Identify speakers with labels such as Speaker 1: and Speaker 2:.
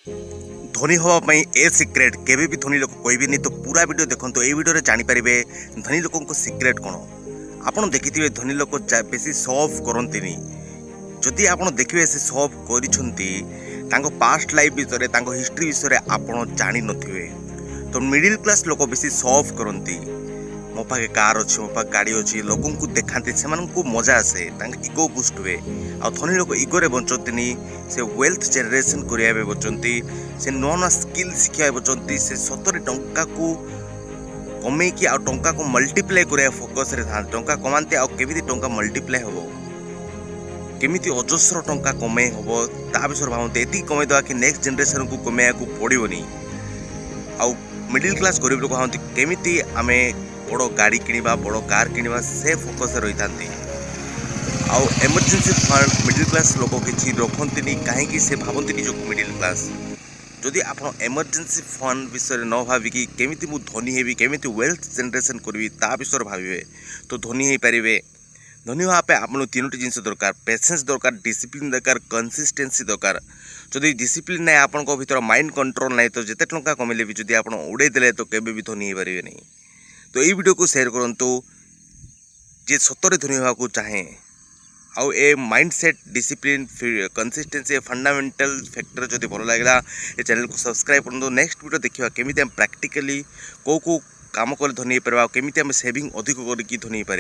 Speaker 1: ଧନୀ ହେବା ପାଇଁ ଏ ସିକ୍ରେଟ୍ କେବେ ବି ଧନୀ ଲୋକ କହିବେନି। ତ ପୁରା ଭିଡ଼ିଓ ଦେଖନ୍ତୁ। ଏଇ ଭିଡ଼ିଓରେ ଜାଣିପାରିବେ ଧନୀ ଲୋକଙ୍କ ସିକ୍ରେଟ୍ କ'ଣ। ଆପଣ ଦେଖିଥିବେ, ଧନୀ ଲୋକ ବେଶୀ ସୋ ଅଫ୍ କରନ୍ତିନି। ଯଦି ଆପଣ ଦେଖିବେ ସେ ସୋ ଅଫ୍ କରିଛନ୍ତି, ତାଙ୍କ ପାଷ୍ଟ ଲାଇଫ୍ ବିଷୟରେ, ତାଙ୍କ ହିଷ୍ଟ୍ରି ବିଷୟରେ ଆପଣ ଜାଣିନଥିବେ। ତ ମିଡ଼ିଲ୍ କ୍ଲାସ୍ ଲୋକ ବେଶୀ ସୋ ଅଫ୍ କରନ୍ତି। ମୋ ପାଖେ କାର୍ ଅଛି, ମୋ ପାଖେ ଗାଡ଼ି ଅଛି, ଲୋକଙ୍କୁ ଦେଖାନ୍ତି, ସେମାନଙ୍କୁ ମଜା ଆସେ, ତାଙ୍କ ଇଗୋ ବୁଷ୍ଟ ହୁଏ। ଆଉ ଧନୀ ଲୋକ ଇଗୋରେ ବଞ୍ଚନ୍ତିନି। ସେ ୱେଲ୍ଥ ଜେନେରେସନ୍ କରିବା ପାଇଁ ବଞ୍ଚନ୍ତି। ସେ ନୂଆ ନୂଆ ସ୍କିଲ୍ ଶିଖିବା ପାଇଁ ବଞ୍ଚନ୍ତି। ସେ ସତରେ ଟଙ୍କାକୁ କମେଇକି ଆଉ ଟଙ୍କାକୁ ମଲ୍ଟିପ୍ଲାଏ କରିବା ଫୋକସ୍ରେ ଥାନ୍ତି। ଟଙ୍କା କମାନ୍ତି ଆଉ କେମିତି ଟଙ୍କା ମଲ୍ଟିପ୍ଲାଏ ହେବ, କେମିତି ଅଜସ୍ର ଟଙ୍କା କମେଇ ହେବ, ତା ବିଷୟରେ ଭାବନ୍ତି। ଏତିକି କମେଇ ଦେବା କି ନେକ୍ସଟ ଜେନେରେସନ୍କୁ କମେଇବାକୁ ପଡ଼ିବନି। ଆଉ ମିଡ଼ିଲ୍ କ୍ଲାସ୍ ଗରିବ ଲୋକ ଭାବନ୍ତି କେମିତି ଆମେ ବଡ଼ ଗାଡ଼ି କିଣିବା, ବଡ଼ କାର୍ କିଣିବା, ସେ ଫୋକସ୍ରେ ରହିଥାନ୍ତି। ଆଉ ଏମର୍ଜେନ୍ସି ଫଣ୍ଡ ମିଡ଼ିଲ୍ କ୍ଲାସ୍ ଲୋକ କିଛି ରଖନ୍ତିନି। କାହିଁକି? ସେ ଭାବନ୍ତି ନିଜକୁ ମିଡ଼ିଲ୍ କ୍ଲାସ୍। ଯଦି ଆପଣ ଏମର୍ଜେନ୍ସି ଫଣ୍ଡ ବିଷୟରେ ନ ଭାବିକି କେମିତି ମୁଁ ଧନୀ ହେବି, କେମିତି ୱେଲ୍ଥ ଜେନେରେସନ୍ କରିବି, ତା ବିଷୟରେ ଭାବିବେ, ତ ଧନୀ ହେଇପାରିବେ। ଧନୀ ହେବା ପାଇଁ ଆପଣଙ୍କୁ ତିନୋଟି ଜିନିଷ ଦରକାର। ପେସେନ୍ସ ଦରକାର, ଡିସିପ୍ଲିନ୍ ଦରକାର, କନସିଷ୍ଟେନ୍ସି ଦରକାର। ଯଦି ଡିସିପ୍ଲିନ୍ ନାହିଁ ଆପଣଙ୍କ ଭିତରେ, ମାଇଣ୍ଡ କଣ୍ଟ୍ରୋଲ୍ ନାହିଁ, ତ ଯେତେ ଟଙ୍କା କମେଇଲେ ବି ଯଦି ଆପଣ ଉଡ଼େଇ ଦେଲେ, ତ କେବେ ବି ଧନୀ ହେଇପାରିବେନି। ତ ଏଇ ଭିଡ଼ିଓକୁ ସେୟାର କରନ୍ତୁ ଯିଏ ସତରେ ଧନୀ ହେବାକୁ ଚାହେଁ। ଆଉ ଏ ମାଇଣ୍ଡ ସେଟ୍, ଡିସିପ୍ଲିନ୍, କନସିଷ୍ଟେନ୍ସି, ଏ ଫଣ୍ଡାମେଣ୍ଟାଲ ଫ୍ୟାକ୍ଟର ଯଦି ଭଲ ଲାଗିଲା, ଏ ଚ୍ୟାନେଲକୁ ସବସ୍କ୍ରାଇବ୍ କରନ୍ତୁ। ନେକ୍ସଟ ଭିଡ଼ିଓ ଦେଖିବା କେମିତି ଆମେ ପ୍ରାକ୍ଟିକାଲି କେଉଁ କେଉଁ କାମ କଲେ ଧନୀ ହେଇପାରିବା ଆଉ କେମିତି ଆମେ ସେଭିଂ ଅଧିକ କରିକି ଧନୀ ହେଇପାରିବା।